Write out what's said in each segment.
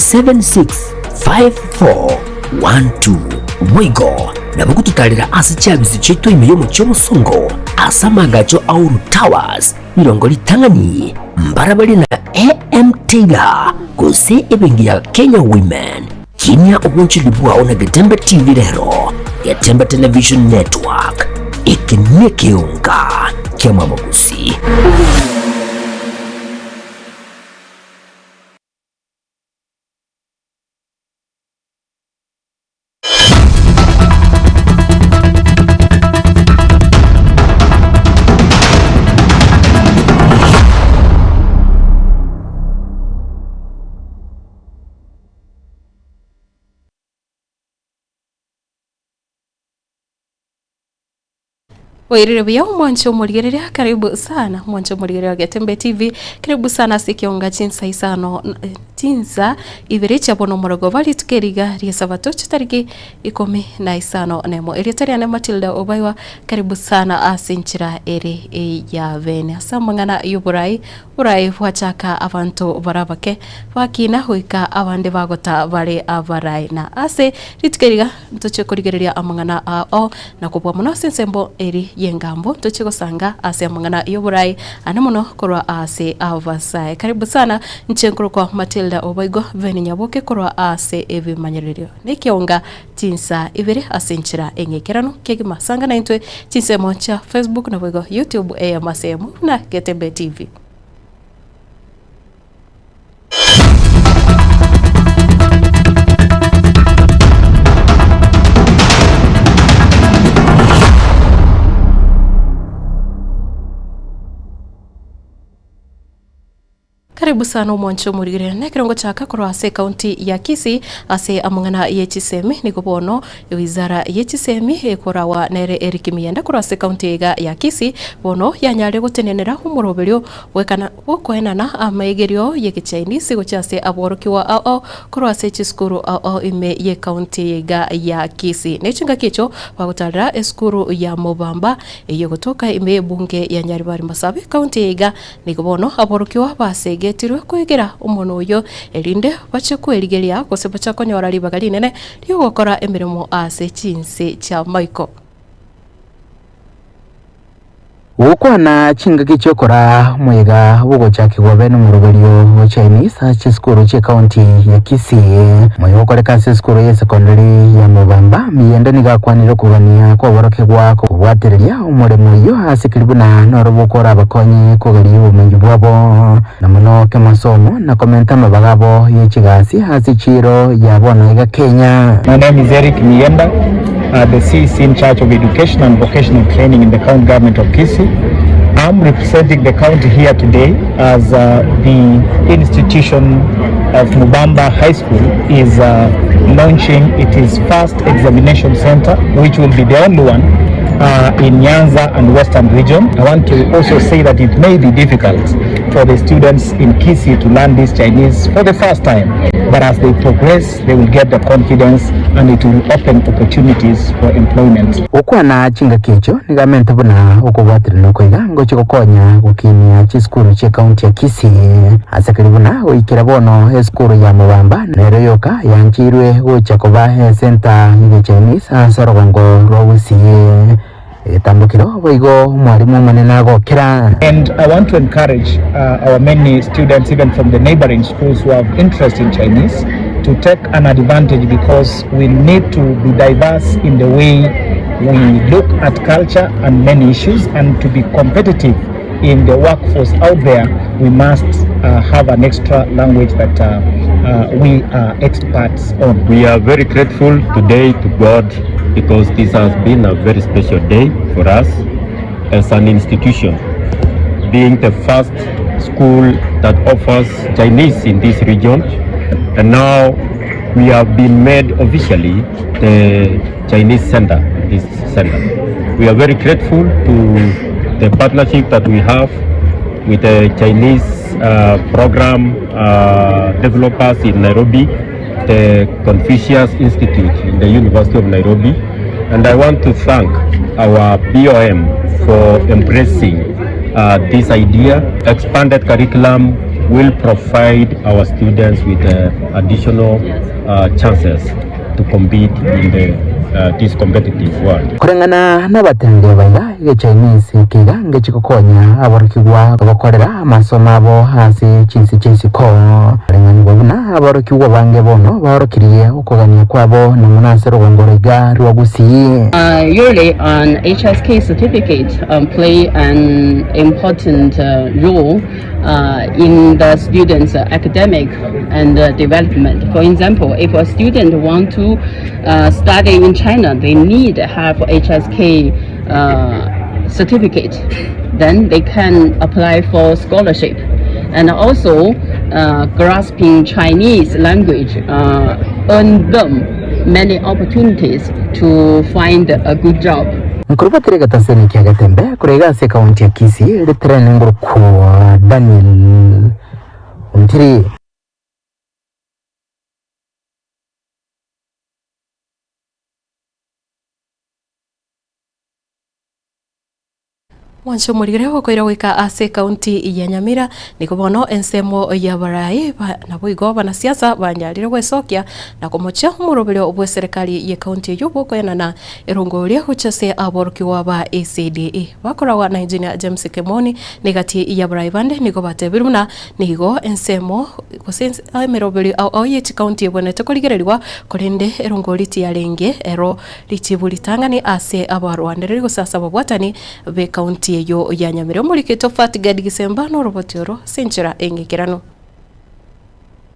765412. Boigo nabo gototarera ase chiabisi chiaito ime y'omochie omosongo ase amaagacho a Uhuru Towers, rirongo ritang'ani, mbarabare na AM Taylor gose ebenki ya Kenya Women. Kinia obonchori bwao na Getembe TV rero, Getembe Television Network, eke nekeonga ki'amabogusi. Oirire buya omwanche omorigereria karibu sana omwanche omorigereria wa Getembe TV karibu sana ase ekionga chinsa isano chinsa ibere chia bono omorogoba rituko eri iga ria esabato chitariki ikomi na isano na emo erieta riane Matilda Obaiwa karibu sana ase enchera ere ya bene ase amang'ana y'oborai Borae bwachaka abanto bare abake bakina goika abande bagota bare abarae. Na ase rituko eri iga ntochie korigereria amang'ana ao, na kobua mono ase ensembo eri y'engambo ntochie gosanga ase amang'ana y'oborae ande mono korwa ase abasae. Karibu sana, inche nkorokwa Matilda Obaigwa Ben Nyaboke korwa ase ebimanyererio nekeonga chinsa ibere ase enchera eng'ekeranu kegima. Sanga naintwe chinsemo chia Facebook naboigo YouTube eyemo ase eyemo buna Getembe TV. Karibu sana omwanche omorigere nekerongo chaka korwa ase ekaunti ya Kisii ase amang'ana ye chisemi nigo bono ewizara ye chisemi ekorawa nere Eric Miyanda korwa ase ekaunti iga ya Kisii bono yanyarire gotenenera omoroberio bwekana bwokoenana amaigerio ye Gechinese gochia ase aborokigwa ao ao korwa ase chisukuru ao ao ime ye ekaunti iga ya Kisii. Ne chingaki echio bagotarera esukuru ya Mobamba eyio egotoka ime y'ebunge ya Nyaribari Masabi ekaunti iga Nigo bono aborokigwa basegetirwe kwegera omonwa oyio, erinde bache kwerigeria gose bache konyora ribaga rinene ri'ogokora emeremo ase chinse chi'amaiko. Gokwana chingaki chi'okoraa omoyega bw'ogochakigwa bene omoroberio o Chinese ase chisukuru chi'ecounty ya Kisii. Omoyega okoreka ase esukuru y'esekondari ya Mobamba, Miyende nigo akwanire okogania kw'aborokigwa kobwatereria Omoremo oyio ase keri buna noro bw'okora abakonyi kogeria obomenyi bwabo, na mono kemasomo, na komenta amabaga abo ye chigasi ase chiiro ya bono iga Kenya. My name is Eric Miyenda, the CEC in charge of education and vocational training in the county government of Kisii. I'm representing the county here today as uh, the institution of Mubamba High School is uh, launching its first examination center, which will be the only one uh, in Nyanza and Western region. I want to also say that it may be difficult for the students in Kisii to learn this Chinese for the first time, but as they progress, they will get the confidence and it will open opportunities for employment. Gokwana chingaki echio nigo amente buna okobwaterana oko iga ngochia gokonya gokinia chisukuru chi'ecounty ya Kisii ase keri buna goikera bono esukuru ya Mobamba nero yoka yancheirwe gocha koba esenta y'Egechinese ase orogongo rwa Gusii. Egetambokero boigo omwalimu omonene agokera. And I want to encourage uh, our many students, even from the neighboring schools who have interest in Chinese, to take an advantage because we need to be diverse in the way we look at culture and many issues, and to be competitive in the workforce out there, we must uh, have an extra language that uh, uh, we are experts on. We are very grateful today to God because this has been a very special day for us as an institution, being the first school that offers Chinese in this region. And now we have been made officially the Chinese center, this center. We are very grateful to the partnership that we have with the Chinese uh, program uh, developers in Nairobi, the Confucius Institute in the University of Nairobi. And I want to thank our BOM for embracing uh, this idea, expanded curriculum will provide our students with additional chances to compete in the this competitive world. Koreng'ana nabateneneri aba iga, Echinese eke iga ngechi gokonya aborokigwa gokorera amasomo abo ase chinse chia isiko. Koreng'anigwa buna aborokigwa bange bono baorokirie okogania kwabo na mono ase rogongo oro iga rwa Gusii. Usually an HSK certificate play an important role in the student's academic and development. For example, if a student want to study in China, they need have HSK certificate. Then they can apply for scholarship. And also grasping Chinese language earn them many opportunities to find a good job. Nkorubatire egetaseni kia Getembe korwa iga ase ekaunti ya Kisii ritere nengorokwa Daniel Ontiri. Mwanche omorigere gokoira goika ase ekaunti ya Nyamira, nigo bono ensemo y'abarai ba naboigo abanasiasa banyarire gwesokia na komochia omoroberio bw'eserekari y'ekaunti eyio bw'okoenana erongo eria gochia ase aborokigwa ba ECDE. Bakoragwa na Engineer James Kemoni na egati y'abarai bande nigo batebire buna nigo ensemo gose emeroberio ao ao ye chikaunti ebwenerete korigererigwa korende erongo eria tiyarenge ero Richibu ritang'ani ase abarwanereri gose ase ababwatani b'ekaunti eyio ya Nyamira. Omoriki Tophat Gad Gisemba noroboti oro ase enchera eng'ekeranu.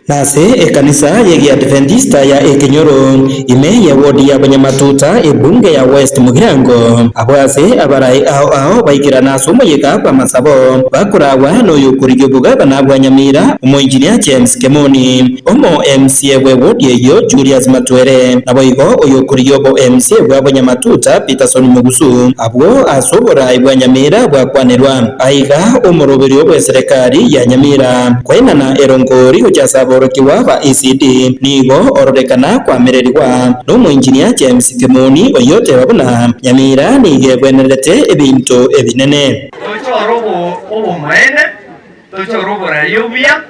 Nase ekanisa y'Egeadventista ya Ekenyoro, ime ye ward ya Banyamatuta, ebunge ya West Mugirango, abwo ase abarai ao ao baikerana ase omoyega bw'amasabo, bakoragwa noyokorigia obogabana bwa Nyamira, Omoinjinia James Kemoni. Omo MCA bwe ward eyio Julius Matwere, naboigo oyokorigia obo MCA bwa Bonyamatuta Peterson Mugusu, abwo ase oborai bwa Nyamira bwakwanerwa. Aiga omoroberio bw'eserekari ya Nyamira koenana erongori gochia ase aborokigwa ba ECD nigo ororekana kwamererigwa n'omoinjinia James Kemoni oyio oteba buna Nyamira nigo ebwenerete ebinto ebinene. Tochore obomaene. Tochore oboraai obuya,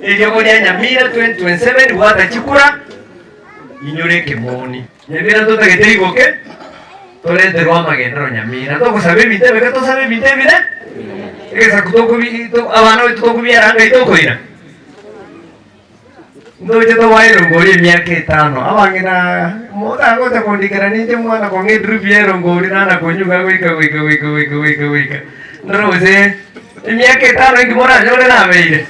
eriogo ria Nyamira 2027 bwata chikura, inyore ekemoni. Nyamira ntotagete rigoke, torenterwe amagenderero Nyamira. Togosaba ebinto ebike tosabe ebinto ebire, egesaku tokobi to abana baito tokobiara ngai tokoira. Ntoche tobae erongori emiaka etano, abang'ina motagocha kondikera ninche mwana kong'a edrip ya erongori nana konyuga goika goika goika goika goika goika ndore gose emiaka etano inki moranyore nabeire.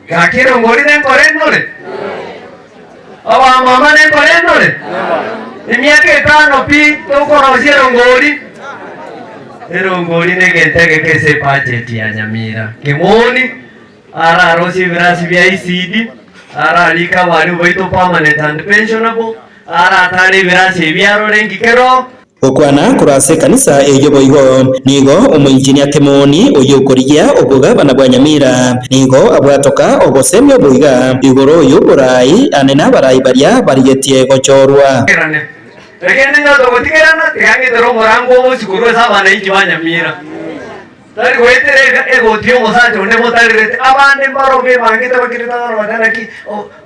Gaki erongori nenkore ndore? Abamama nenkore ndore? Emiaka etano pi tokorosia erongori? Erongori negento egeke ase ebudget ya Nyamira. Kemoni. Ararosie ebirasi bia ECD, ararike abarimu baito permanent and pensionable, aratare ebirasi ebi arore inki kero. Gokwana korwa ase ekanisa eyio boigo nigo omoinjinia Kemoni oyio okorigia obogabana bwa Nyamira nigo abwatoka obosemia oboiga igoro y'oborai ane nabarai baria barigetie gochorwa. Lakini ninyore togotigerana, tiga ng'itere omorango obosio korwa ase abananchi ba Nyamira. Tari goetera iga egoti y'omosacha onde motarirete, abande mbaro bebangete bakirete abana baria naki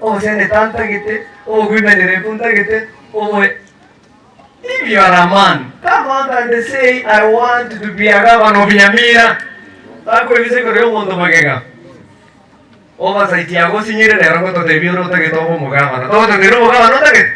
oboseneta ntagete, obogwimenera ebu ntagete, oboe If you are a man, come out and say I want to be a governor of Nyamira. Takoebisa igoro y'omonto magega. Oversight yago osinyire rero ngototebia ore otagete obe omogavana. Togototebia omogavana otagete?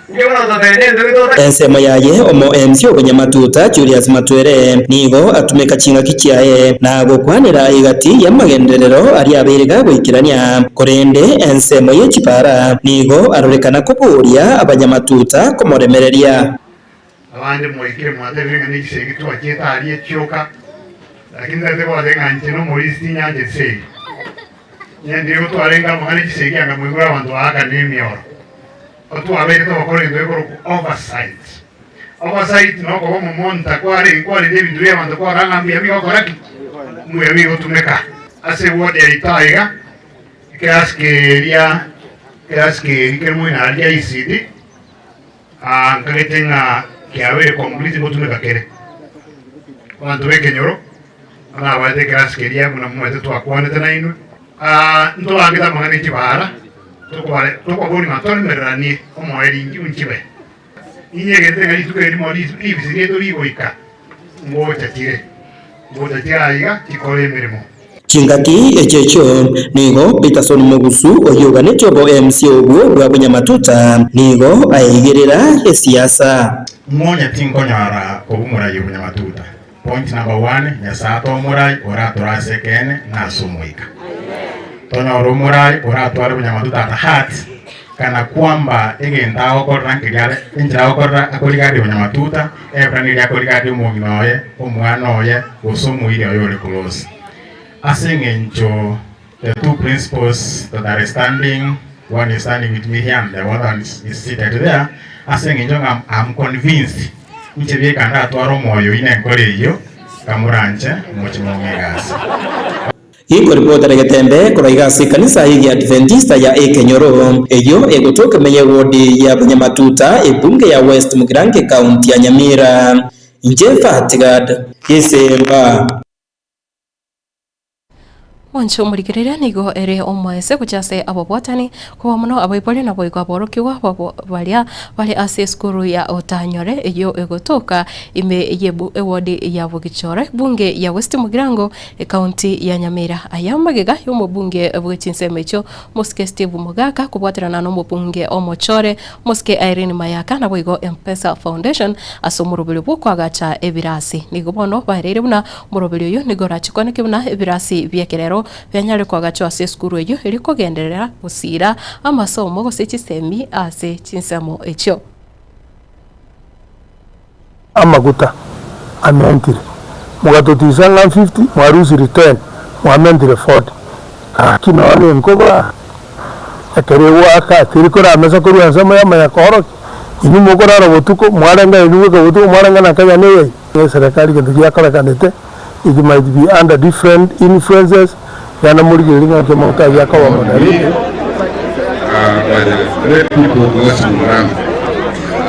Inche buna ototebia nento gete otagete. Ensemo yaye omo MC obonyamatuta Julius Matwere nigo atumeka chingaki chiaye na gokwanera egati y'amagenderero aria abeire gagoikerania, korende ensemo ye chipara nigo arorekana koboria abanyamatuta komoremereria. Abande mwaikire mwatebire ng'a nechisegi twachiete aria chioka, lakini ntagete kobatebia ng'a inche nomorisia tinyancheti segi. Nyendire gotwarenge amang'ana echisegi anga moigure abanto baakanire emioro. Otwabeire togokora egento gekorokwa oversight. Oversight nokoba omomonta kwarenge kwarenda ebinto bia abanto kwarora ng'a mbuya bigokora ki? Mbuya bigotumeka. Ase eward yaito aiga, ekerasi keria ekerasi keria kere moino aria kia ECD, Nkagete ng'a kiabeire complete ngotumeka kere. Abanto b'ekenyoro, Nabaete ekerasi keria buna momanyete twakwanete nainwe. Ntobangete amang'ana e chibaara, tokoboria ng'a toremereranie omoerio inchibe. Ninyegente ng'a rituko erimo ribisi riaito rigoika, ngocha chire, ngocha chire aiga chikore emeremo. Chingaki echio echio nigo Peterson Mogusu oyio oganetie obo MC obwo bwa Bonyamatuta nigo aeigerera esiasa. Ng'onye tinkonyora kobua omorai o Bonyamatuta. Point number one, Nyasae atoe omorai oratore ase ekeene na ase omoika. Tonyore omorai oratware Bonyamatuta at heart kana kwamba egento agokorera nkeria are enchera agokorera akorigareria Bonyamatuta ebra neria akorigareria omong'ina oye, omwana oye, gose omoiri oye ore close. Ase eng'encho the two principals that are standing, one is standing with me here and the other one is seated there, ase eng'encho ng'a am convinced inche bieka ndatware omoyo oyio nenkore eyio, kamoranche moche mong'e egasi. Gikoripotera egetembe korwa iga ase ekanisa y'Egiadventista ya Ekenyoro, eyio egotoka ime y'ewodi ya Banyamatuta, ebunge ya West Mugirango ekaunti ya Nyamira. Inche Fatigad Gesemba. Mwanche omorigereria nigo ere omoese gochia ase ababwatani, koba mono abaibori naboigo aborokigwa babo baria bare ase esukuru ya Otanyore eyio egotoka ime ye ewodi ya Bogichore, bunge ya West Mugirango, Ekaunti ya Nyamira. Aya magega y'omobunge bwe chinsemo echio Mosike Steve Mogaka kobwaterana nomobunge omochore Mosike Irene Mayaka naboigo Mpesa Foundation ase omoroberio bw'okoagacha ebirasi. Nigo bono baereire buna omoroberio oyio nigo orache koaneke buna ebirasi bi'ekerero bianyare koagachwa ase esukuru eyio erio kogenderera gosiira amasomo gose chisemi ase chinsemo echio. Amaguta amentire, mogatotisa ng'a 50, mwarusire 10, mwamentire 40. Gaki nonya nenkoba ekero egoaka teri koramesa korwa ensemo yamanya koorokia, inwe mokorara botuko, mwarenga inwe bweka botuko mwarenga na Kenya neyai. Eserekari gento giakorekanete, it might be under different influences, genda morigererie ng'a nki omonto ayio akoba moderated. by the great people of West Mugirango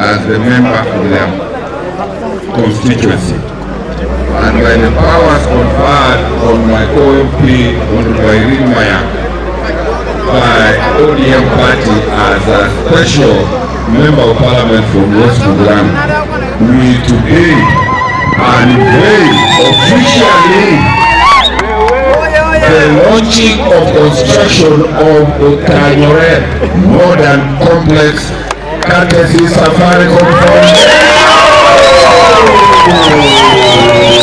as the member of their constituency and by the powers conferred on my co-MP Honorable Irene Mayaka by ODM party as a special member of parliament from West Mugirango, we today unveil officially the launching of construction of Otanyore Modern Complex courtesy Safaricom Foundation.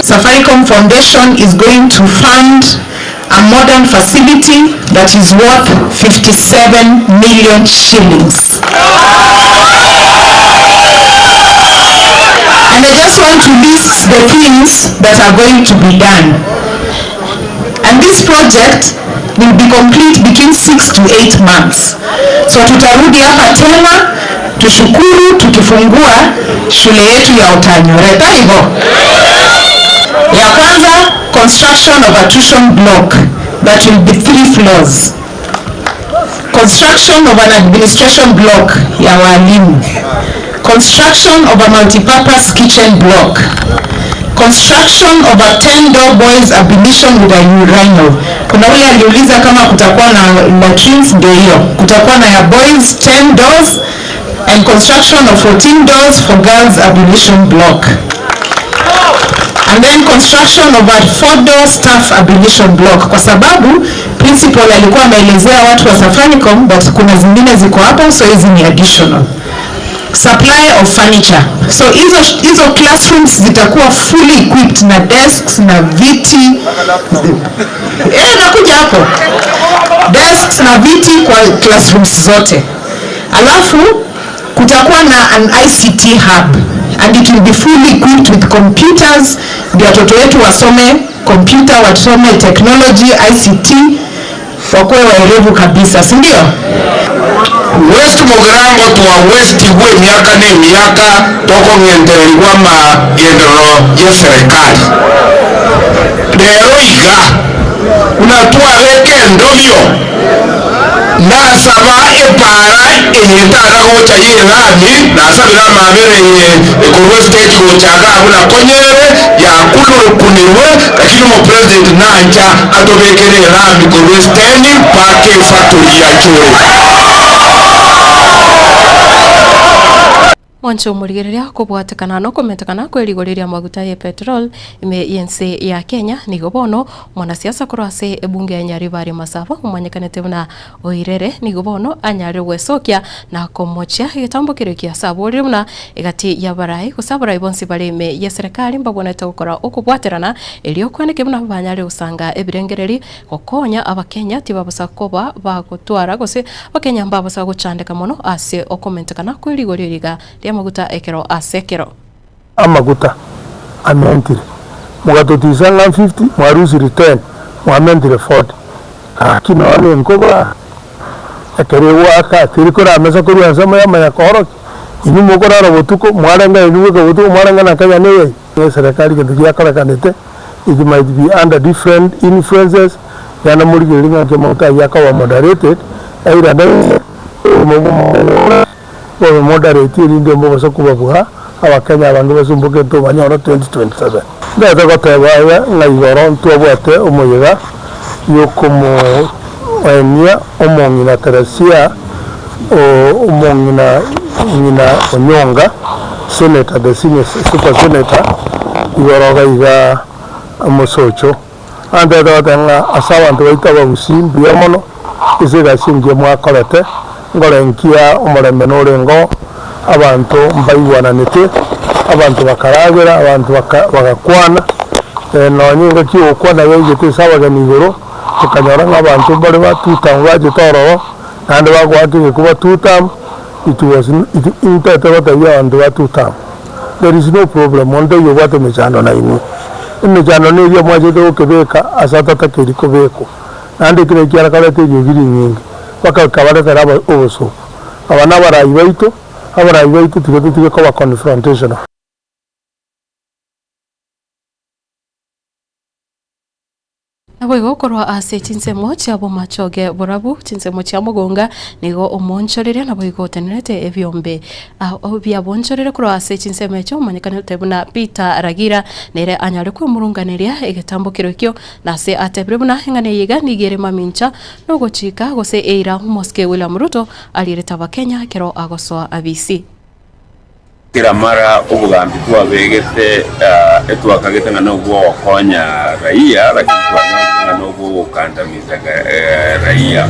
Safaricom Foundation is going to fund a modern facility that is worth 57 million shillings. And I just want to list the things that are going to be done. And this project will be complete between 6 to 8 months. So tutarudi hapa tena tushukuru tukifungua shule yetu ya Otanyore. Hivyo. Ya kwanza, construction of a tuition block that will be 3 floors. Construction of an administration block ya walimu. Construction of a multipurpose kitchen block. Construction of a 10-door boys ablution with a urinal. Kuna ule aliuliza kama kutakuwa na latrines, ndio hiyo. Kutakuwa na ya boys 10 doors and construction of 14 doors for girls ablution block. And then construction of a 4-door staff ablution block, kwa sababu principal alikuwa ameelezea watu wa Safaricom but kuna zingine ziko hapo, so hizi ni additional. Supply of furniture. So hizo classrooms zitakuwa fully equipped na desks na viti. Nakuja hapo. Desks na viti kwa classrooms zote. Alafu kutakuwa na an ICT hub and it will be fully equipped with computers, ndio watoto wetu wasome computer, wasome technology, ICT, wakuwe waerevu kabisa, si ndio? West Mugirango twa West gwe miaka ni miaka toko ng'endererigwa magenderero ya serikali. Lero iga unatwabeka endobio nasaba Nasaba epaara eye etara gocha y'elami, nasabire amaabera eye ekorwa estage gocha iga abwo nakonyere, yakunurukunirwe, lakini omopresident nancha atobekere elami korwa esteni mpaka efactory ya Chore. Mwanche omorigereria kobwatekana nokomentekana kwe rigori ri'amaguta ye petrol ime y'ense ya Kenya, nigo bono omwanasiasa korwa ase ebunge ya Nyaribari Masaba omanyekanete buna Oirere nigo bono anyarire gwesokia na komochia egetambo keria kiasaborire buna egati y'abarai gose abarai bonsi bare ime y'eserekari mbabwenerete gokora okobwaterana erio kweneke buna banyare gosanga ebirengereri gokonya abakenya tibabosa koba bagotwara gose abakenya mbabosa gochandeka mono ase okomentekana kwe rigori riga ri'amaguta ekero ase ekero. Amaguta amentire, mogatotisa ng'a 50, mwarusire 10, mwamentire 40. Gaki nonya nenkoba ekero egoaka teri koramesa korwa ensemo yamanya koorokia, inwe mokorara botuko, mwarengana inwe bweka botuko, mwarengana Kenya na eyaiga. Eserekari gento giakorekanete, it might be under different influences, genda morigererie ng'a nki amaguta ayio akoba moderated, either bobe moderate erinde mbobase kobabua abakenya abange basumboke ntobanyore 2027. Ndete goteba aya ng'a igoro ntwabwate omoyega yokomoenia omong'ina Teresia omong'ina ng'ina Onyonga, senator, the senior super senator, igoro iga iga mosocho. Antebete goteba ng'a ase abanto baito abagusii mbuya mono ase egasi engiya mwakorete, ngorenkia omorembe norengeo, abanto mbaigwananete, abanto bakaragera, abanto bagakwana, nonya engaki y'ogokwana yaigete ase abageni igoro, tokanyora ng'a abanto mbare ba two term bachete ororo, naende bagoaka egekuba two term, it was intete gotebia abanto ba two term. There is no problem, onde taiyo obwate emechando nainwe. Emechando neria mwachete gokebeka ase atatakeiri kobekwa, naende ekero ekiara kareta eriogi rinyinge, mpaka ekabaretera aba obosooku. Aba nabarai baito, abarai baito tiga totige koba confrontational. Naboigo korwa ase chinsemo chia bomachoge borabu, chinsemo chia mogonga, nigo omoonchoreria naboigo otenerete ebiombe biabonchorire korwa ase chinsemo echio omanyekanete buna Peter Ragira, nere anyare kwemurunganeria egetambo kerokio, na ase atebire buna eng'ana eye iga nigo ere mamincha nogochika gose eira omosike William Ruto arierete abakenya ekero agosoa abisi. Kera mara obogambi twabegete etwakagete ng'a nobwogokonya raia, lakini twanyorire ng'a nobwogokandamiza raia.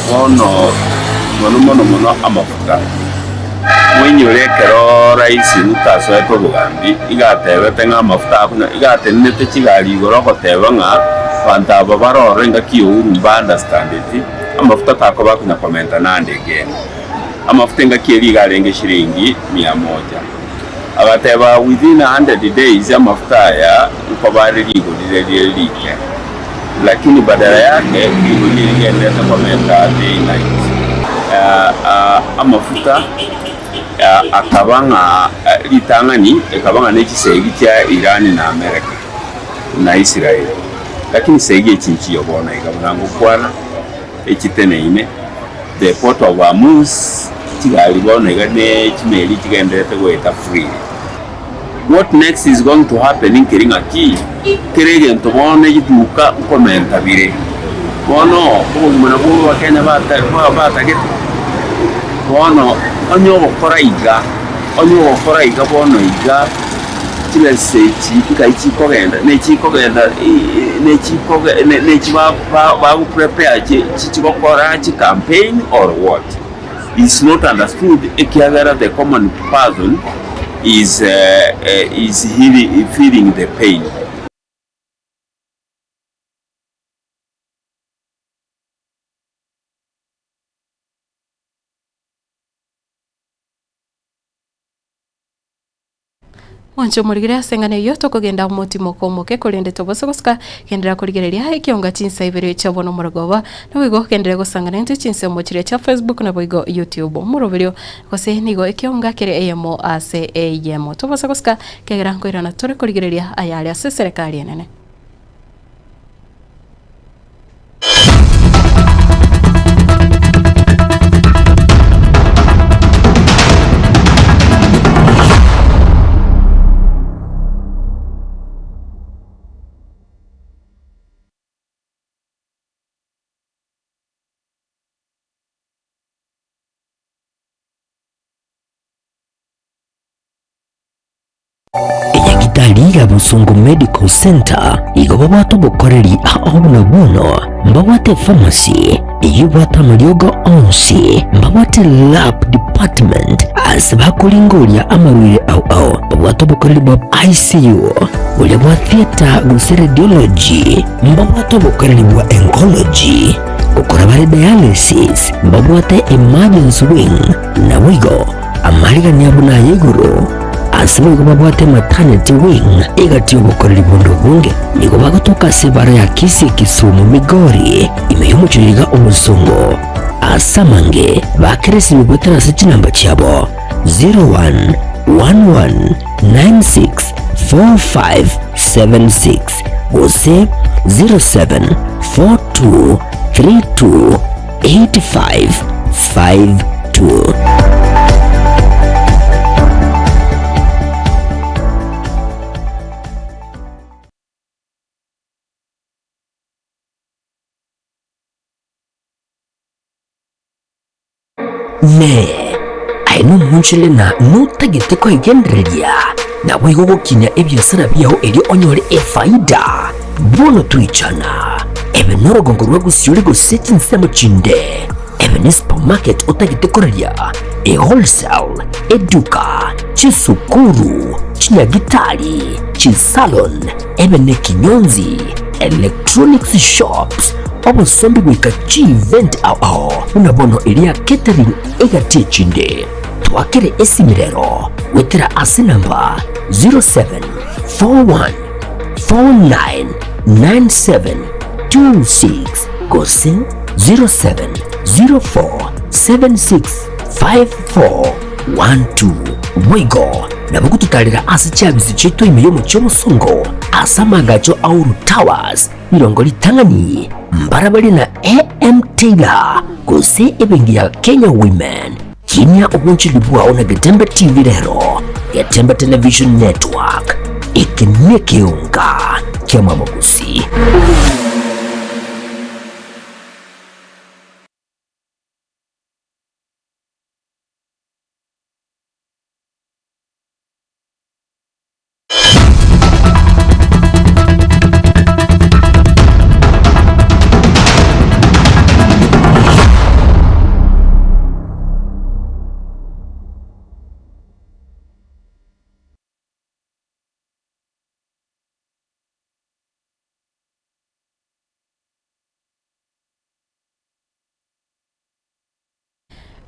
Bono mono mono mono amafuta, moinyore ekero Rais Ruto asoete obogambi, iga atebete ng'a amafuta akonywa, iga atenenete chigari igoro ogoteba ng'a abanto aba bare ororo engaki ya Uhuru mba understandeti, amafuta takoba akonya komenta nande again. Amafuta engaki eria iga arenge shilingi mia moja. Agateba, Within a hundred days amafuta aya nkoba are rigori riria rike. Lakini badala yake rigori riria rigenderete komenta day night. Amafuta akaba ng'a ritang'ani ekaba ng'a nechisegi chia Iran na America na Israel. Lakini segi echi nchiyo bono iga buna ngokwana. echiteneine, the port of Hormuz, chigari bono iga ne chimeli chigendererete goeta freely. What next is going to happen nkeri ng'aki, kera egento bono egetuka nkomenta bire. Bono obogima nabwo abakenya bata batagete, bono onye ogokora iga, onye ogokora iga bono iga. Chibesa echi nkai chikogenda, nechikogenda nechikoge nechi bago prepare chigokora chicampaign or what? Is not understood ekiagera the common person is is feeling the pain. Mwanche omorigere ase eng'ana eyio, tokogenda omotimoka omoke, korende tobose gosuka, genderera korigereria ekionga chinsa ibere chia bono omorogoba, naboigo genderera gosangana intwe chinsemo chiria chia Facebook naboigo YouTube. Omoroberio gose nigo ekionga kere eyemo ase eyemo. Tobose gosuka, ekiagera nkoirana tore korigereria ayare ase eserekari enene. Enyagitari ya Bosongo Medical Centre igo babwate obokoreri ao buna bono mbabwate epharmacy eyio ebwate amariogo onsi, mbabwate lab department ase bakoringoria amarwaire ao ao, babwate obokoreri bwa ICU, boria bwa theatre gose radiology, mbabwate obokoreri bwa oncology, gokora bare dialysis, mbabwate emergency wing, naboigo amarigani abo naya igoro. Ase boigo babwate maternity wing egati y'obokoreri bonde obonge. Nigo bagotoka ase ebara ya Kisii Kisumu Migori ime y'omochie oyo iga Obosongo. Ase amange bakeresirwe goetera ase chinamba chiabo 0111964576 gose 0742328552. Ne, aye nomonchorere na notagete koigendereria, naboigo gokinia ebiasara biao erio onyore efaida. Bono toichana, ebe norogongo rwa gosiori gose chinsemo chinde, ebe ne supermarket otagete koraria, e wholesale, eduka, chisukuru, chinyagitari, chisalon, ebe nekinyonzi, electronics shops, obosombi goika chievent ao ao buna bono eria catering egati echinde. Twakere esimi rero goetera ase namba 0741 499726 gose 0704765412. Boigo nabo gototarera ase chiabisi chiaito ime y'omochie omosongo ase amaagacho a Uhuru Towers, rirongo ritang'ani, mbarabare na AM Taylor gose ebenki ya Kenya Women. Kinia obonchori bwao na Getembe TV rero, Getembe Television Network, eke nekeonga ki'amabogosi.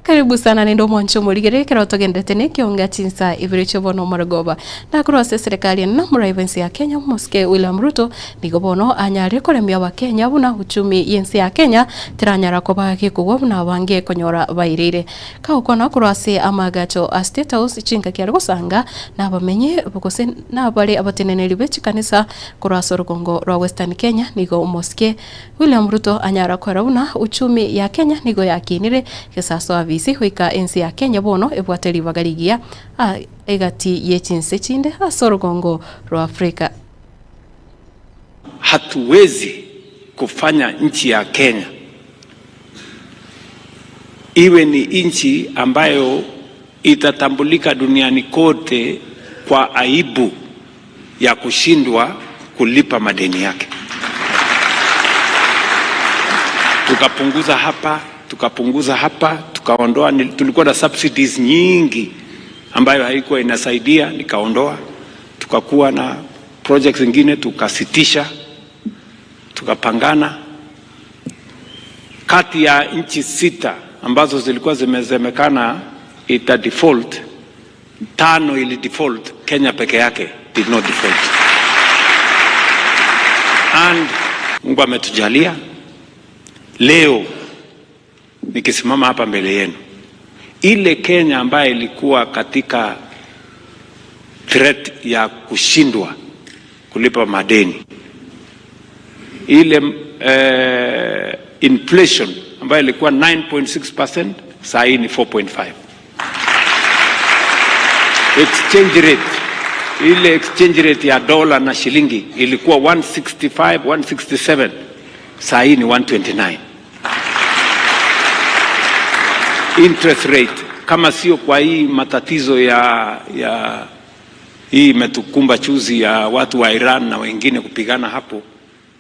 Karibu sana nende omwancho omorigere ekero togenderete na ekionga chinsa ibere chia bono omorogoba. Nakorwa ase eserekari enene omorai bwense ya Kenya omosike William Ruto nigo bono anyarire koremia abakenya buna uchumi yense ya Kenya teranyara koba gekogwa buna abange konyora baireire. Kagokwana korwa ase amaagacho a State House chingaki are gosanga na abamenyi gose nabare abateneneri be chikanisa korwa ase orogongo rwa Western Kenya nigo omosike William Ruto anyara korora buna uchumi ya Kenya nigo yakinire gesaso abisi goika ense ya Kenya bono ebwate ribaga rigiya egati ye chinse chinde ase orogongo rwa Africa. Hatuwezi kufanya nchi ya Kenya iwe ni nchi ambayo itatambulika duniani kote kwa aibu ya kushindwa kulipa madeni yake. Tukapunguza hapa, tukapunguza hapa, tukaondoa. Tulikuwa na subsidies nyingi ambayo haikuwa inasaidia, nikaondoa. Tukakuwa na projects zingine tukasitisha, tukapangana. Kati ya nchi sita ambazo zilikuwa zimesemekana ita default, tano ili default, Kenya peke yake did not default. And Mungu ametujalia leo nikisimama hapa mbele yenu, ile Kenya ambayo ilikuwa katika threat ya kushindwa kulipa madeni, ile inflation ambayo ilikuwa 9.6% saa hii ni 4.5. Exchange rate, ile exchange rate ya dola na shilingi ilikuwa 165, 167, saa hii ni 129. Interest rate kama sio kwa hii matatizo ya Hii imetukumba chuzi ya watu wa Iran na wengine kupigana hapo,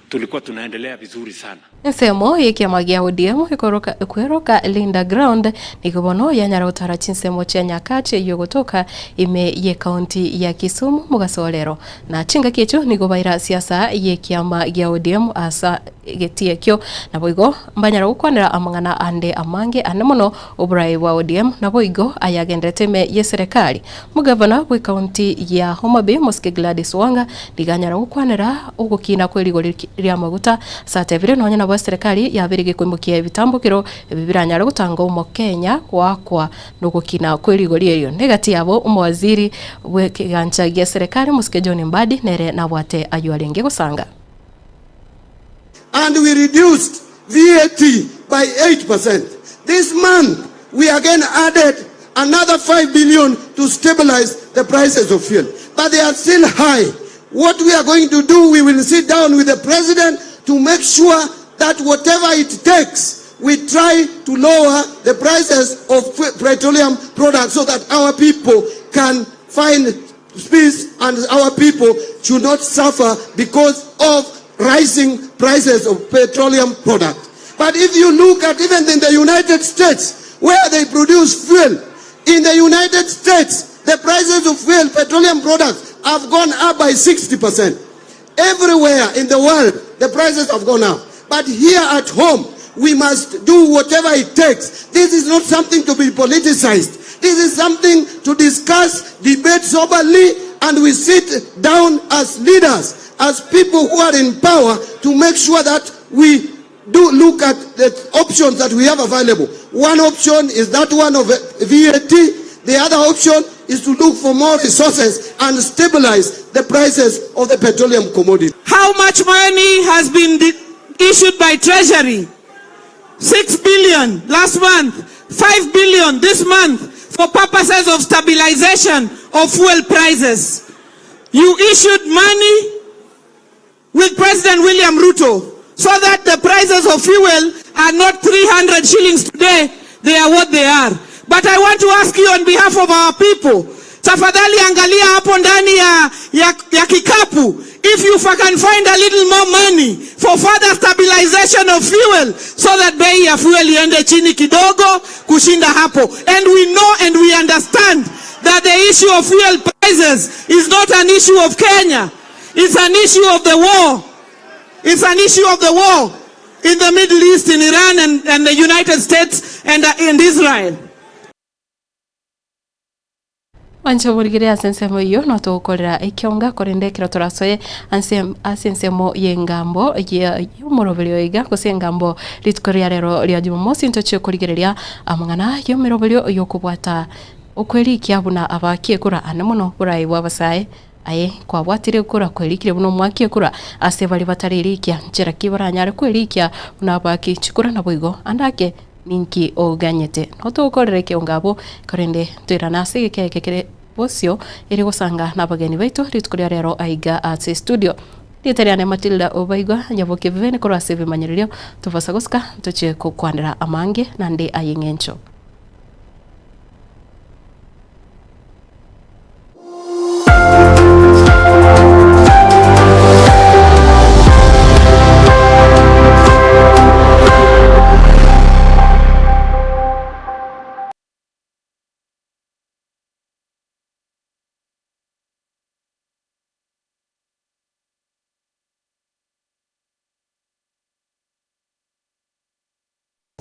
tulikuwa tunaendelea vizuri sana. Ensemo y'ekiama gia ODM ekoroka ekweroka Linda Ground nigo bono yanyara gotara chinsemo chia Nyakach eyio gotoka ime y'ekaunti ya Kisumu mogaso rero. Na chingaki echio nigo baira siasa y'ekiama gia ODM asa egetii ekio. Naboigo mbanyara gokwanera amang'ana ande amange ane mono oborai bwa ODM naboigo ayagenderete ime y'eserekari. Omogavana bw'ecounty ya Homa Bay Mosike Gladys Wanga nigo anyara gokwanera ogokina kwerigori ri'amaguta ase atebire nonya nabo eserekari yabeire gekoimokia ebitambokero ebi biranyare gotanga omokenya goakwa nogokina kwerigori erio. Negati yabo omowaziri bw'ekegancha gi'eserekari Mosike John Mbadi nere nabwate ayio arenge gosanga. And we reduced VAT by 8%. This month, we again added another 5 billion to stabilize the prices of fuel. But they are still high. What we are going to do, we will sit down with the president to make sure that whatever it takes, we try to lower the prices of petroleum products so that our people can find peace and our people should not suffer because of rising prices of petroleum products. But if you look at even in the United States, where they produce fuel, in the United States, the prices of fuel, petroleum products, have gone up by 60%. Everywhere in the world, the prices have gone up. But here at home, we must do whatever it takes. This is not something to be politicized. This is something to discuss, debate soberly, and we sit down as leaders, as people who are in power, to make sure that we do look at the options that we have available. One option is that one of VAT. The other option is to look for more resources and stabilize the prices of the petroleum commodity. How much money has been issued by Treasury? 6 billion last month, 5 billion this month for purposes of stabilization of fuel prices. You issued money with President William Ruto so that the prices of fuel are not 300 shillings today, they are what they are. But I want to ask you on behalf of our people, tafadhali angalia hapo ndani ya, ya, ya kikapu if you can find a little more money for further stabilization of fuel so that bei ya fuel iende chini kidogo kushinda hapo. And we know and we understand that the issue of fuel prices is not an issue of Kenya. It's an issue of the war. It's an issue of the war in the Middle East, in Iran and, and the United States and, uh, and Israel. Mwanche omorigere ase ensemo eyio notogokorera ekionga, korende ekero torasoe anse ase ensemo y'engambo y'omoroberio iga, gose engambo rituko ria rero ria Jumamosi, ntochie korigereria amang'ana y'omeroberio y'okobwata okwerikia buna abakie kura ane mono borayi bw'abasae. Aye kwabwatire kura kwerikire buna omwaki ekura ase baria batarerikia, nchera ki baranyare kwerikia buna abaaki chikura naboigo ande ake ninki oganyete? Notogokorera ekeongo abwo, korende toirane ase egeka eke kere bosio ere gosanga nabageni baito rituko ria rero aiga ase estudio. Rieta riane Matilda Obaigwa, Nyaboke Vivene korwa ase ebimanyererio, tobasa gosika ntochie gokwanera amange nande ay'eng'encho.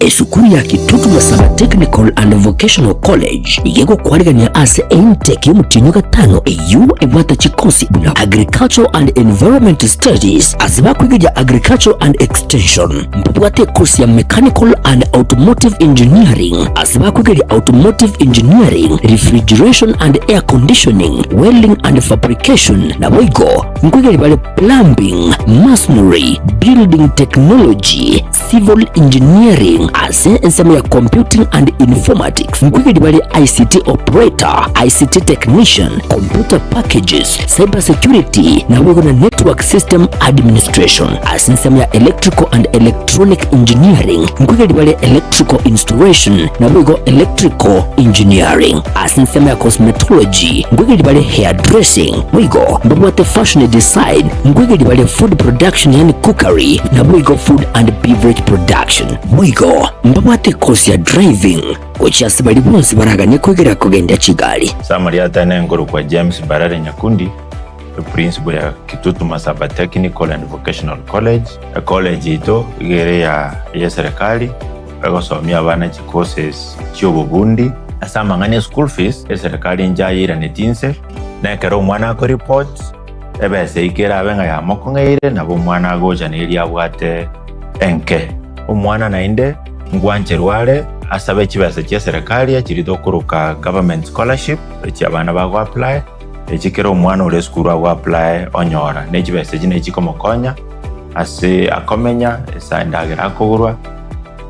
Esukuru ya Kitutu Masaba Technical and Vocational College nigo egokwarigania ase intake y'omotienyi o gatano eyio ebwate chikosi buna Agricultural and Environment Studies ase bakwegeria Agricultural and Extension. Mbabwate ekosi ya Mechanical and Automotive Engineering ase bakwegeria Automotive Engineering, Refrigeration and Air Conditioning, Welding and Fabrication naboigo nkwegeria bare Plumbing, Masonry, Building Technology, Civil Engineering. Ase ensemo ya Computing and Informatics nkoigeria bare ICT Operator, ICT Technician, Computer Packages, Cyber Security naboigo na Network System Administration. Ase ensemo ya Electrical and Electronic Engineering nkoigeria bare Electrical Installation naboigo Electrical Engineering. Ase ensemo ya Cosmetology nkoigeria bare Hairdressing boigo mbabwate Fashion Design nkoigeria bare Food Production yaani Cookery naboigo Food and Beverage Production. Boigo mbabwate ekosi ya driving gochia ase baria bonsi baraganie koigera kogendia chigari. Summary Atene nkorokwa James Mbarare Nyakundi, eprinciple ya Kitutu Masaba Technical and Vocational College. Ecollege yaito iga ere ya eyeserikali egosomia abana chicourses chiobobundi. Ase amang'ana e school fees, eserikali nchayeiraneti inse, na ekero omwana akoreport ebesa eyio kerabe ng'a yamokong'eire nabo omwana agocha na eria abwate enke. Omwana naende ngwancherwa are asabe chibesa chia serikali echiria tokoroka government scholarship echi abana bago apply, echi kera omwana ore esukuru ago apply onyora. Ne chibesa echi nachi chikomokonya ase akomenya, ase endagera akogorwa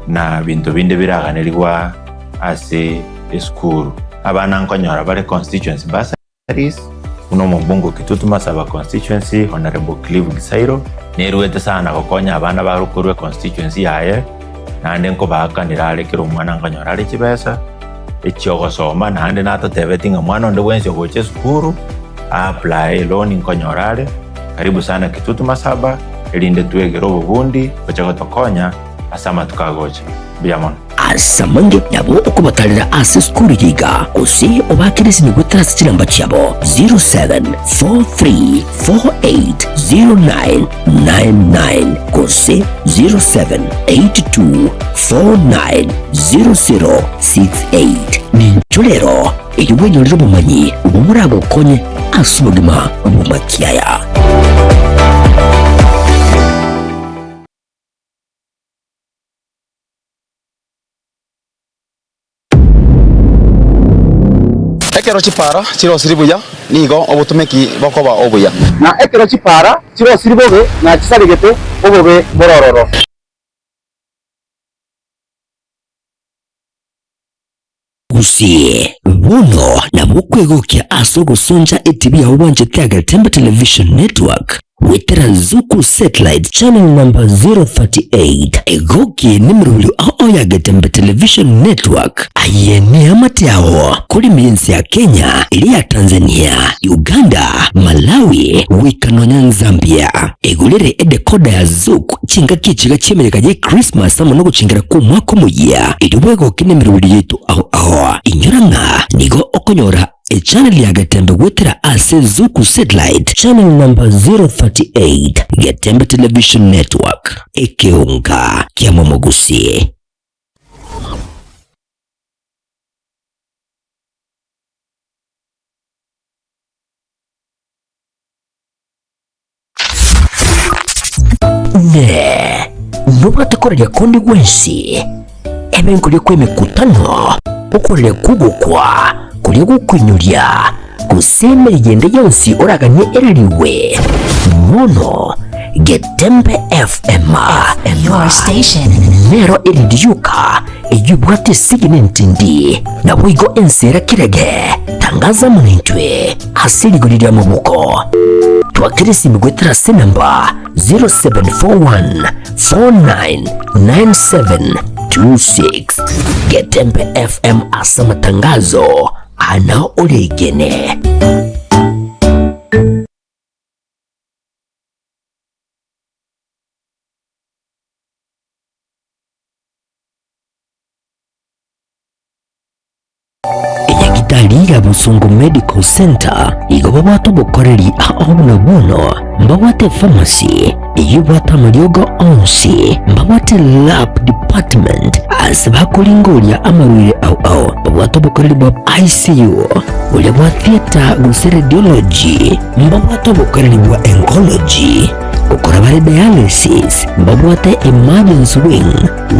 na binto binde biraganerigwa ase esukuru. Abana nkonyora bare constituency bursaries buna omobunge o Kitutu Masaba constituency Honourable Clive Gisairo neruete sana gokonya abana bare korwa econstituency yaye naende nkobaakanera are kera omwana nkonyora are chibesa echiogosoma naende natotebeti ng'a mwana onde bwensi ogocha esukuru a apply eloan nkonyora are karibu sana Kitutu Masaba erinde twegere obobundi gocha gotokonya ase amatuko agocha. Mbuya mono. Ase amange nabo okobatarera ase esukuru eye iga, gose obaakere esimi goetera ase chinamba chiabo 0743480999 gose 0782490068. Ninchwo rero erio bwenyorere obomanyi obwo boragokonye ase obogima bw'amakiaya. Ekero chipaara chirosiri buya, nigo obotomeki bokoba obuya. Na ekero chipaara chirosiri bobe na chisaregete, obobe mborororo. Gose bono nabo okwegokia ase ogosoncha etibi yao bwanchete ya Getembe Television Network goetera Zuku Satellite channel number 038. Egokie nemerobio ao ya Getembe Television Network. Aye neamate ao korima ense ya Kenya, eria ya Tanzania, Uganda, Malawi, goika nonya Zambia. Egorere edecoder ya Zuku chingaki echiga chi'emeyega ye Christmas amo nogochengera kw'omwaka omoyia, erio bwegoke nemeroberi yaito ao ao. Inyora ng'a nigo okonyora echannel ya Getembe goetera ase Zuku Satellite channel number 038, Getembe Television Network, ekeonga kia momogusi. Ne nobwate koraria konde gwensi, ebe nkoria kw'emekutano, okoraria kw'ogokwa, koria gokoinyoria, gose emeriga ende yonsi oraganie erariwe. Bono Getembe FM Your station. nero erindi yoka eyio ebwate esegi nentindi, naboigo ense era kirege. Tangaza amo naintwe ase rigori ri'amaboko. Twakere esimi goetera ase enamba 0741499726. Getembe FM ase amatangazo ana oregene. Enyagitari ya Bosongo Medical Centre igo babwate obokoreri ao buna bono mbabwate epharmacy eyio ebwate amariogo onsi, mbabwate lab department ase bakoringoria amarwaire ao ao, babwate obokoreri bwa ICU, boria bwa theatre gose radiology, mbabwate obokoreri bwa oncology, gokora bare dialysis, mbabwate emergency wing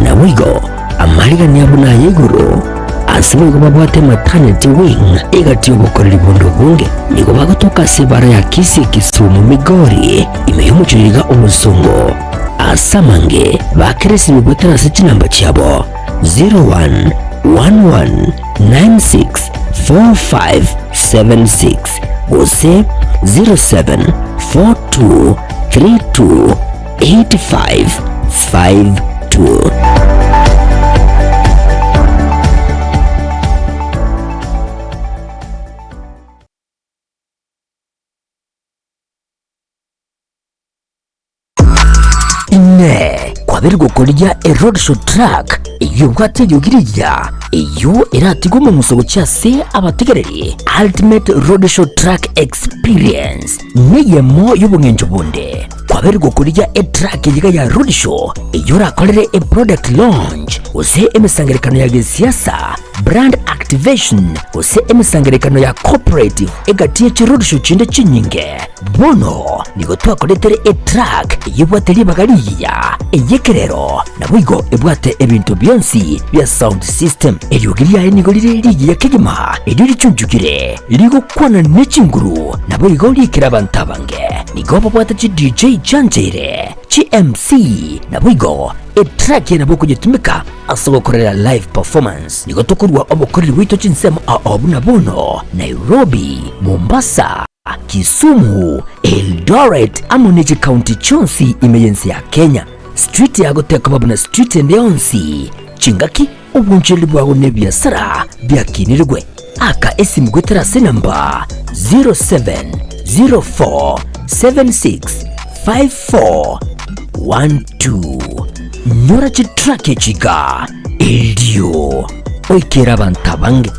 naboigo Amarigani abo naya igoro, ase boigo babwate maternity wing egati y'obokoreri bonde obonge. Nigo bagotoka ase ebara ya Kisii Kisumu Migori ime y'omochie iga Obosongo. Ase amange bakeresire goetera ase chinamba chiabo. 0111964576 gose 0742328552. Inee! Kwabeire gokorigia eroadshow truck eyio ebwate eriogi rigiya, eyio eratigwe omong'uso gochia ase abategereri? Ultimate Roadshow Truck Experience neyemo y'obong'encho bonde. Kwabeire gokorigia etruck eyio iga ya roadshow eyio orakorere eproduct launch gose emesangererekano ya gesiasa, brand activation gose emesangererekano ya corporate egati ye chiroadshow chinde chinyinge. Bono nigo twakoretere etruck eyio ebwate ribaga rigiya, ey'ekerero, naboigo ebwate ebinto bionsi bia sound system. Eriogi riaye nigo rire rigiya kegima, erio richunchukire, rigokwana ne chinguru, naboigo riikire abanto abange. Nigo babwate chi DJ chiancheire, chi MC, naboigo etruck eye nabo okonyetumeka ase ogokorera live performance. Nigo tokorua obokoreri bwaito chinsemo ao buna bono, Nairobi, Mombasa, Kisumu, Eldoret amo ne chikaunti chionsi ime y'ense ya Kenya. Street yago tekoba buna street ende yonsi, chingaki, obonchoreri bwago na ebiasara biakinirigwe. Aka esimu goetera ase enamba 0704765412. Nyora chitrack echi iga erio oikere abanto abange.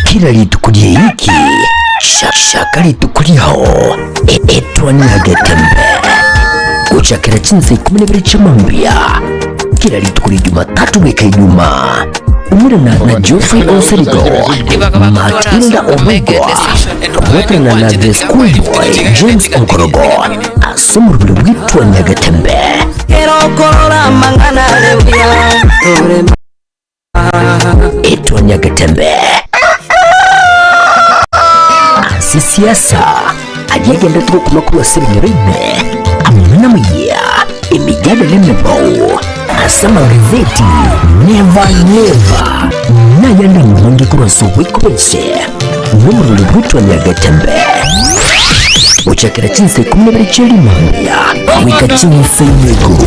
Kila rituko ri'eiki shaka rituko riao etwani ya Getembe gochakera chinsa ikomi na ibere chi'amambia kila rituko ria Jumatatu goika Ijumaa Umurana na Geoffrey Onsarigo, Matilda Omegwa, kobwaterana na The Schoolboy James Onkorogo ase omoroberi bw'Itwa Nyagetembe. Itwa Nyagetembe ase siasa aria agenderete gokuma korwa ase ebinyoro ime amang'ana amayia emejadala emebao Ase amagazeti Never Never nayande amange korwa ase oboiko bw'ense nomorori bw'etwani ya Getembe gochakera chinsa ikomi na ibere chia rimambia goika chinsa ime igoro.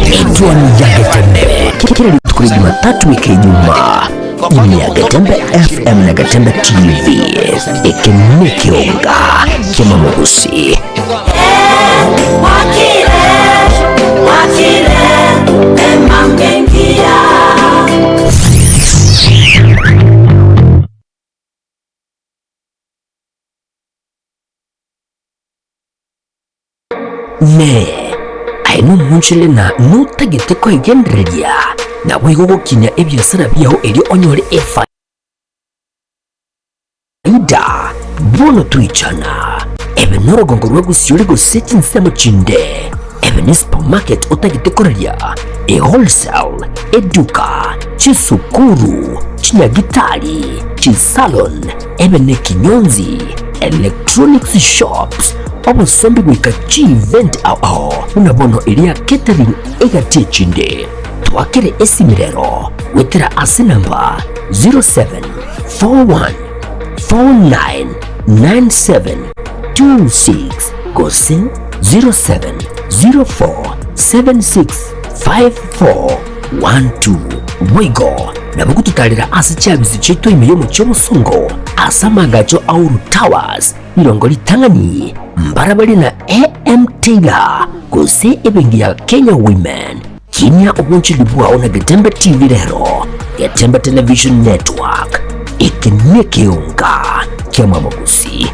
Etwani ya Getembe kera rituko ria Jumatatu goika Ijumaa ime ya Getembe FM na Getembe TV. Eke nekeonga ki'amamogosi. Ne, aye nomonchorere na notagete koegendereria, naboigo gokinia ebiasara biao erio onyore efaida. Yuda, bono toichana, ebe norogongo rwa gosiori gose chinsemo chinde, ebe ne supermarket otagete koraria, e wholesale, eduka, chisukuru, chinyagitari, chisalon, ebe ne kinyonzi, electronics shops, obosombi goika chievent ao ao buna bono eria catering egati echinde. Twakere esimi rero goetera ase namba 07 41499726 gose 0704765412. Boigo nabo gototarera ase chiabisi chiaito ime y'omochie omosongo ase amaagacho a Uhuru Towers, rirongo ritang'ani, mbarabare na AM Taylor gose ebenki ya Kenya Women. Kinia obonchori bwao na Getembe TV rero, Getembe Television Network, eke nekeonga ki'amamogusi.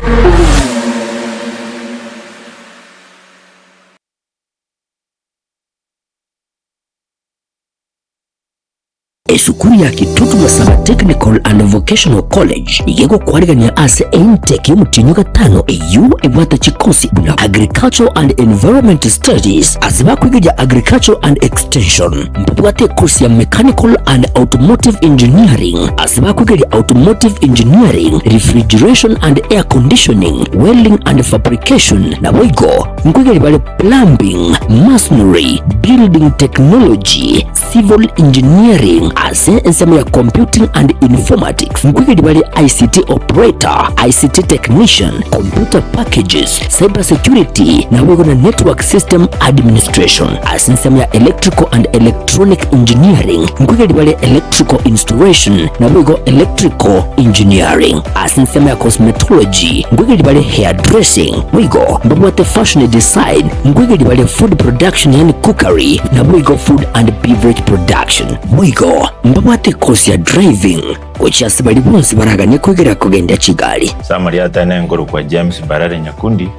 Esukuru. Esukuru ya Kitutu Masaba Technical and Vocational College nigo egokwarigania ase eintake y'omotienyi o gatano eyio ebwate chikosi buna Agricultural and Environment Studies ase bakoigeria Agricultural and Extension. Mbabwate ekosi ya Mechanical and Automotive Engineering ase bakoigeria Automotive Engineering, Refrigeration and Air Conditioning, Welding and Fabrication naboigo nkoigeria bare Plumbing, Masonry, Building Technology, Civil Engineering ase ensemo ya Computing and Informatics nkoigeria bare ICT Operator, ICT Technician, Computer Packages, Cyber Security naboigo na Network System Administration. Ase ensemo ya Electrical and Electronic Engineering nkoigeria bare Electrical Installation naboigo Electrical Engineering. Ase ensemo ya Cosmetology nkoigeria bare Hairdressing boigo mbabwate Fashion Design nkoigeria bare Food Production yaani Cookery naboigo Food and Beverage Production. Boigo mbabwate ekosi ya Driving gochia ase baria bonsi baraganie koigeria kogendia chigari. Samari atene nkorokwa James Mbarare Nyakundi,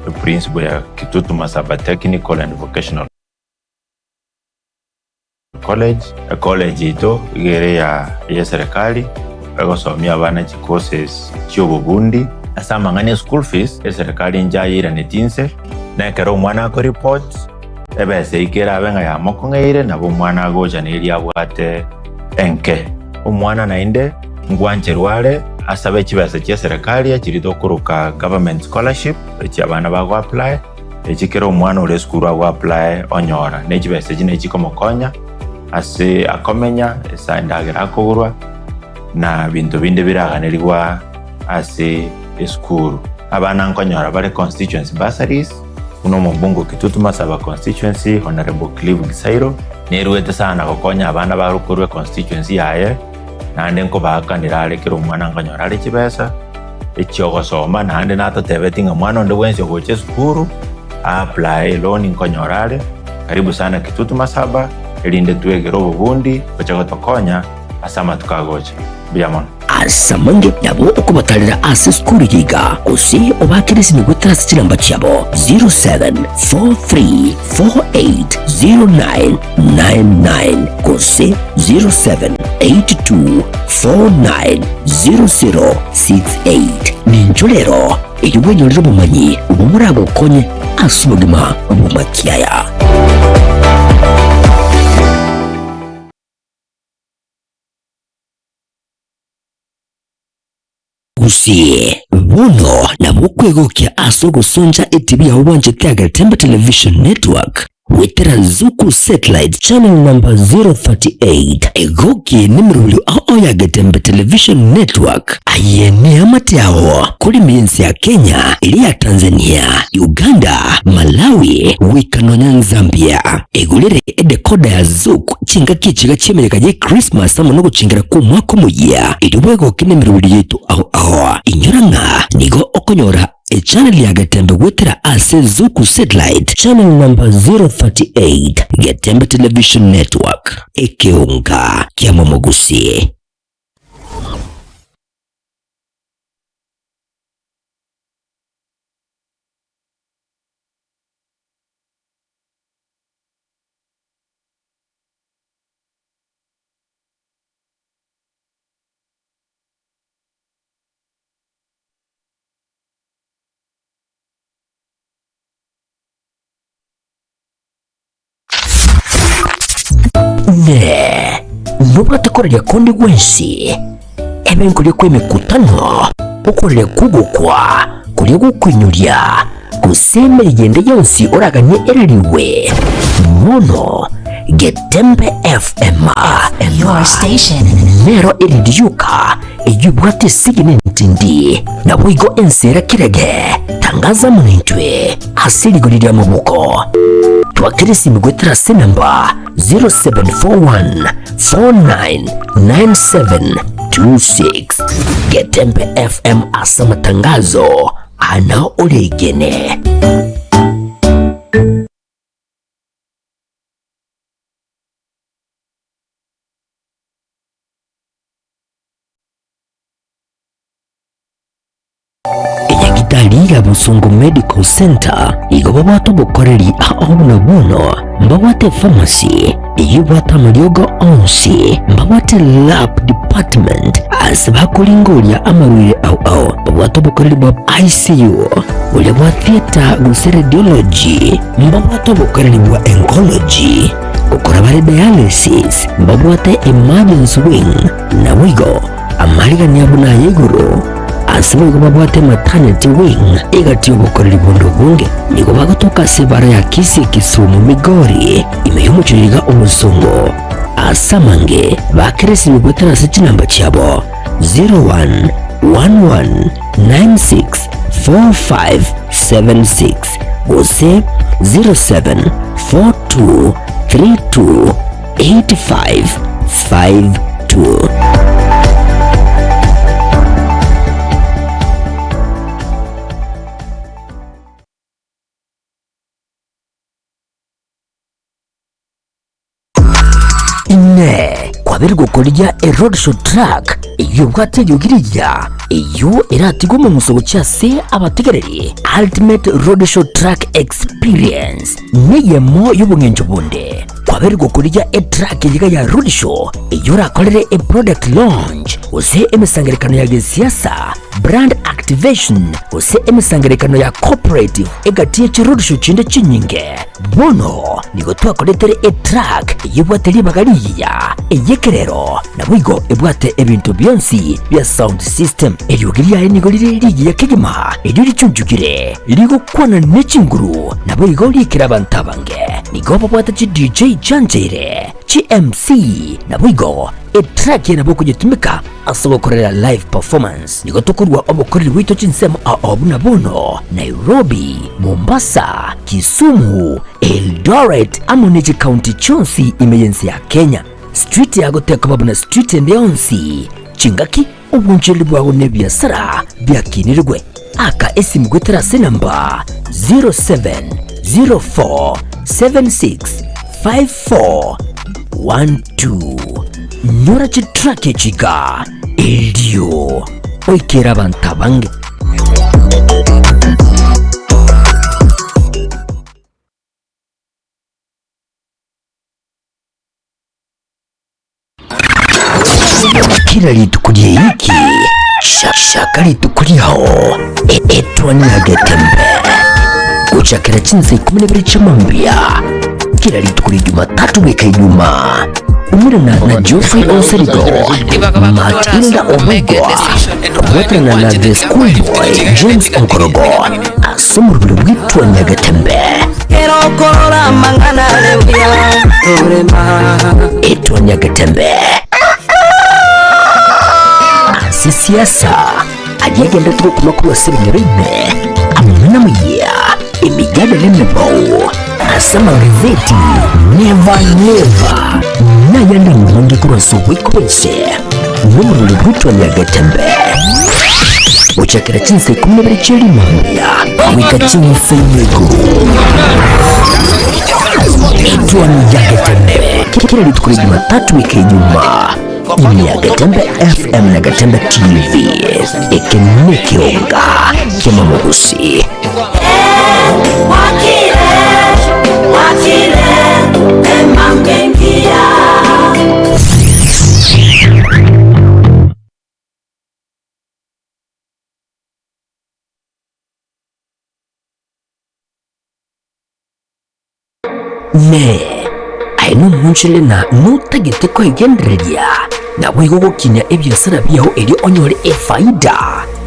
eprinciple ya Kitutu Masaba Technical and Vocational College. Ecollege yaito iga ere ya eyeserikali, egosomia abana chicourses chiobobundi. Ase amang'ana e school fees, eserikali nchayeiraneti inse, na ekero omwana akoreport, ebesa eyio kerabe ng'a yamokong'eire, nabo omwana agocha na eria abwate enke. Omwana naende ngwancherwa are asabe chibesa chia serikali echiria tokoroka government scholarship, echi abana bago apply, echi kera omwana ore esukuru ago apply onyora. Ne chibesa echi nachi chikomokonya ase akomenya, ase endagera akogorwa, na binto binde biraganerigwa ase esukuru. Abana nkonyora bare constituency bursaries, buna omobunge o Kitutu Masaba constituency Honourable Clive Gisairo, Nerwete sana gokonya abana bare korwa econstituency yaye, naende nkobaakanera are kera omwana nkonyora are chibesa echiogosoma, naende natotebeti ng'a mwana onde bwensi ogocha esukuru a apply eloan nkonyora are. Karibu sana Kitutu Masaba erinde twegere obobundi gocha gotokonya ase amatuko agocha. Mbuya mono. Ase amange nabo okobatarera ase esukuru eye iga, gose obaakere esimi goetera ase chinamba chiabo 0743480999 gose 0782490068. Ninchwo rero erio bwenyorere obomanyi obwo boragokonye ase obogima bw'amakiaya. Gose bono nabo okwegokia ase ogosoncha etibi yao bwanchete ya Getembe Television Network goetera Zuku Satellite channel number 038. Egokie nemerobio ao ya Getembe Television Network. Aye neamate ao korema ense ya Kenya, eria ya Tanzania, Uganda, Malawi, goika nonya Zambia. Egorere edekoda ya Zuku chingaki echiga chi'emeyega ye Christmas amo nogochengera kw'omwaka omoyia, erio bwegoke nemeroberi yaito ao ao. Inyora ng'a nigo okonyora echannel ya Getembe goetera ase Zuku Satellite channel number 038, Getembe Television Network, ekeonga kiamomogusi. Ne nobwate koraria konde gwensi, ebe nkoria kw'emekutano, okoraria kw'ogokwa, koria gokoinyoria, gose emeriga ende yonsi oraganie ereriwe. Bono Getembe FM Your station. nero erindi yoka eyio ebwate esegi na entindi, naboigo ense era kerege. Tangaza amo naintwe ase rigori ri'amaboko. Twakere esimi goetera ase enamba 0741 499726. Getembe FM ase amatangazo ana oregene. Enyagitari ya Bosongo Medical Centre igo babwate obokoreri ao buna bono mbabwate epharmacy eyio ebwate amariogo onsi, mbabwate lab department ase bakoringoria amarwaire ao ao, babwate obokoreri bwa ICU, boria bwa theatre gose radiology, mbabwate obokoreri bwa oncology, gokora bare dialysis, mbabwate emergency wing, naboigo amarigania buna aya igoro. Ase boigo babwate maternity wing egati y'obokoreri bonde obonge. Nigo bagotoka ase ebara ya Kisii Kisumu Migori ime y'omochie iga Obosongo. Ase amange bakeresirwe goetera ase chinamba chiabo 0111964576 gose 0742328552. Inee! Kwabeire gokorigia eroadshow truck eyio ebwate eriogi rigiya, eyio eratigwe omong'uso gochia ase abategereri? Ultimate Roadshow Truck Experience neyemo y'obong'encho bonde. Kwabeire gokorigia etruck eyega ya roadshow eyio orakorere eproduct launch gose emesangererekano ya gesiasa, brand activation gose emesangererekano ya corporate egati ye chiroadshow chinde chinyinge. Bono nigo twakoretere etruck eyio ebwate ribaga rigiya, ey'ekerero, naboigo ebwate ebinto bionsi bia sound system. Eriogi riaye nigo rire rigiya kegima, erio richunchukire, rigokwana ne chinguru, naboigo riikere abanto abange. Nigo babwate chi DJ chiancheire, chi MC, naboigo etrack eye nabo okonyetumeka ase ogokorera live performance. Nigo tokorua obokoreri bwaito chinsemo ao buna bono, Nairobi, Mombasa, Kisumu, Eldoret amo ne chikaunti chionsi ime y'ense ya Kenya. Street yago tekoba buna street ende yonsi, chingaki, obonchoreri bwao na ebiasara biakinirigwe. Aka esimu goetera ase enamba 0704765412. Nyora chitrack echi iga erio oikere abanto abange. Kila rituko ri'eiki shaka rituko riao etwani ya Getembe gochakera chinsa ikomi na ibere chi'amambia kila rituko ria Jumatatu goika Ijumaa umerana na Geoffrey Onsarigo, Matilda Obegwa kobwaterana na The Schoolboy James Onkorogo ase omoroberi bw'etwani ya Getembe. Etwani ya Getembe ase siasa aria agenderete gokuma korwa ase ebinyoro ime amang'ana amayia emijadala emebao ase amagazeti never never nayande amange korwa ase oboiko bwense nomorero bw'etwani ya Getembe gochakera chinsa ikomi na ibere chia rimambia goika chinsa ime igoro. Etwani ya Getembe kera rituko ria Jumatatu goika Ijumaa ime ya Getembe FM na Getembe TV. Eke nekeonga ki'amamogosi. Ne, aye nomonchorere na notagete koegendereria, naboigo gokinia ebiasara biao erio onyore efaida.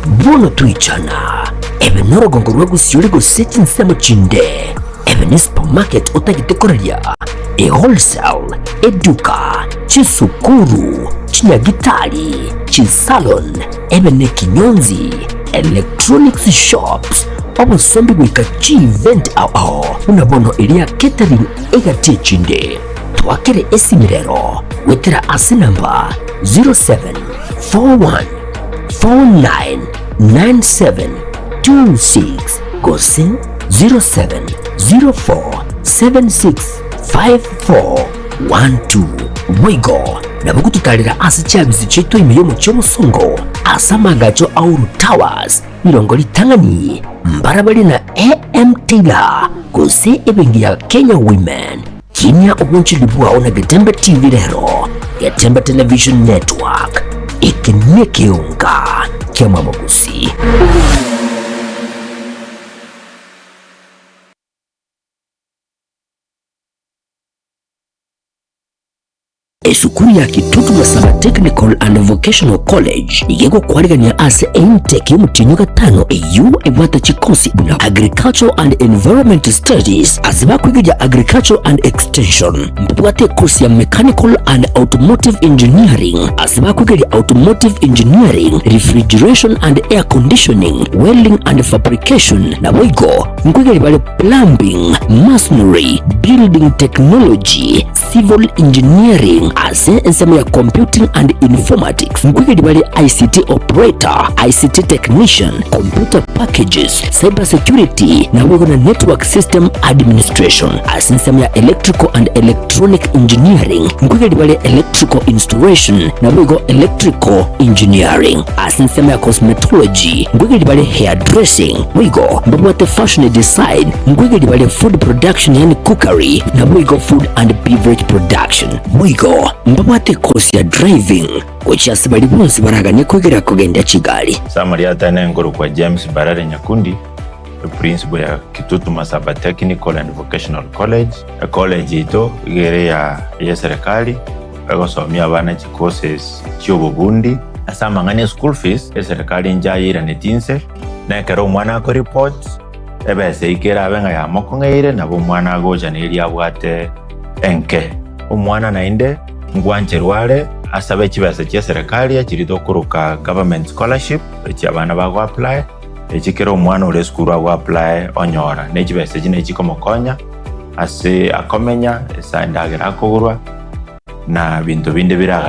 Bono toichana, ebe norogongo rwa gosiori gose chinsemo chinde, ebe ne supermarket otagete koraria, e wholesale, eduka, chisukuru, chinyagitari, chisalon, ebe nekinyonzi, electronics shops, obosombi goika chievent ao ao buna bono eria catering egati echinde. Twakere esimi rero goetera ase namba 0741499726 gose 0704765412. Boigo. Nabo gototarera ase chiabisi chiaito ime y'omochie omosongo ase amaagacho a Uhuru Towers, rirongo ritang'ani, mbarabare na AM Taylor gose ebenki ya Kenya Women. Kinia obonchori bwao na Getembe TV rero, Getembe Television Network, eke nekeonga ki'amamogusi. Esukuru ya Kitutu Masaba Technical and Vocational College nigo egokwarigania ase eintake y'omotienyi o gatano eyio ebwate chikosi buna Agricultural and Environment Studies ase bakwegeria Agricultural and Extension. Mbabwate ekosi ya Mechanical and Automotive Engineering ase bakwegeria Automotive Engineering, Refrigeration and Air Conditioning, Welding and Fabrication naboigo nkwegeria bare Plumbing, Masonry, Building Technology, Civil Engineering ase ensemo ya Computing and Informatics nkwegeri bare ICT Operator, ICT Technician, Computer Packages, Cyber Security naboigo na Network System Administration. Ase ensemo ya Electrical and Electronic Engineering nkwegeri bare Electrical Installation naboigo Electrical Engineering. Ase ensemo ya Cosmetology nkwegeri bare Hairdressing boigo mbabwate Fashion Design nkwegeri bare Food Production yaani Cookery naboigo Food and Beverage Production. Boigo mbabwate ekosi ya Driving gochia ase baria bonsi baraganie kwegera kogendia chigari. Summary Atene nkorokwa James Mbarare Nyakundi, eprinciple ya Kitutu Masaba Technical and Vocational College. Ecollege yaito iga ere ya eserikali egosomia abana chicourses chiobobundi. Ase amang'ana e school fees, eserikali nchayeiraneti inse, na ekero omwana akoreport, ebesa eyio kerabe ng'a yamokong'eire, nabo omwana agocha neria abwate enke. Omwana naende ngwancherwa are asabe chibesa chia eserikali echiria tokoroka government scholarship, echi abana bago apply, echi kera omwana ore esukuru ago apply onyora, ne chibesa echi nechikomokonya ase akomenya, ase endagera akogorwa, na binto binde biraga.